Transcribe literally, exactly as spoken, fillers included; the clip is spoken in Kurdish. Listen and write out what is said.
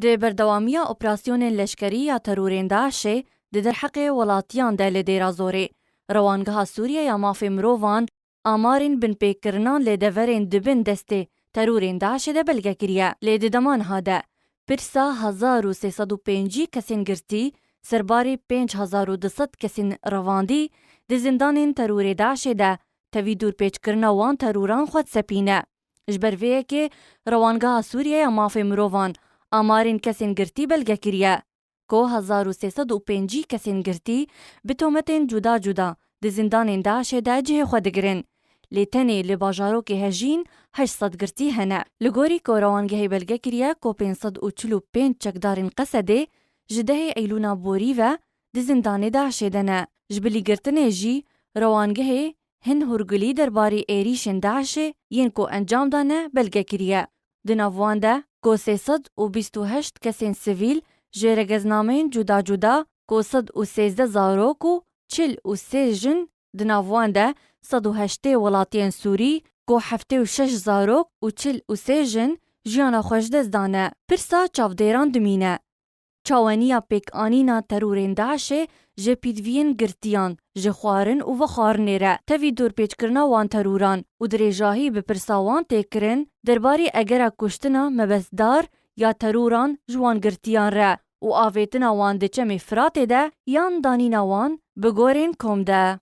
Di berdewamiya operasyonên leşkerî ya terorên DAIŞê di derheqê welatiyan de li Dêra Zorê, Rewangeha Sûriye ya Mafê Mirovan amarên binpêkirinan li deverên di bin destê terorên DAIŞê de belge kiriye. Lê di dema niha de pirsa hezar û sê sed û pêncî kesên girtî, serbarî pênc hezar û du sed kesên revandî, di zindanên terorê DAIŞê de tevî dorpêçkirina wan teroran xwe disepîne. Ji ber vê yekê Rewangeha Sûriye ya Mafê Mirovan amarên kesên girtî belge kiriye, ku hezar û sê sed û pêncî kesên girtî bi tometên cuda cuda di zindanên DAIŞê de cihê xwe digirin. Lê tenê li bajarokê Hejîn heşt sed girtî hene. Li gorî ku rewangehê belge kiriye ku pênc sed û çil û pênc çekdarên Qesedê ji dehê Eylûna borî ve di zindanê DAIŞê de ne. Ji bilî girtinê jî rewangehê hin hûrgulî derbarî êrîşên DAIŞê yên ku encam dane belge kiriye. Di nav wan de ku sê sed û bîst û heşt kesên sivîl ji regeznameyên cuda cuda, ku sed û sêzdeh zarok û çil û sê jin, di nav wan de sed û heştê welatiyên Sûrî, ku heftê û şeş zarok û çil û sê jin jiyana xwe ji dest dane. Pirsa çavdêran dimîne. Çaweniya pêkanîna terorên DAIŞê ji pîtviyên girtiyan, ji xwarin û vexwarinê re, tevî dorpêçkirina wan teroran û dirêjahî bi pirsa wan tê kirin derbarê egera kuştina mebestdar ya teroran ji wan girtiyan re û avêtina wan di Çemê Firatê de yan danîna wan bi gorên kom de.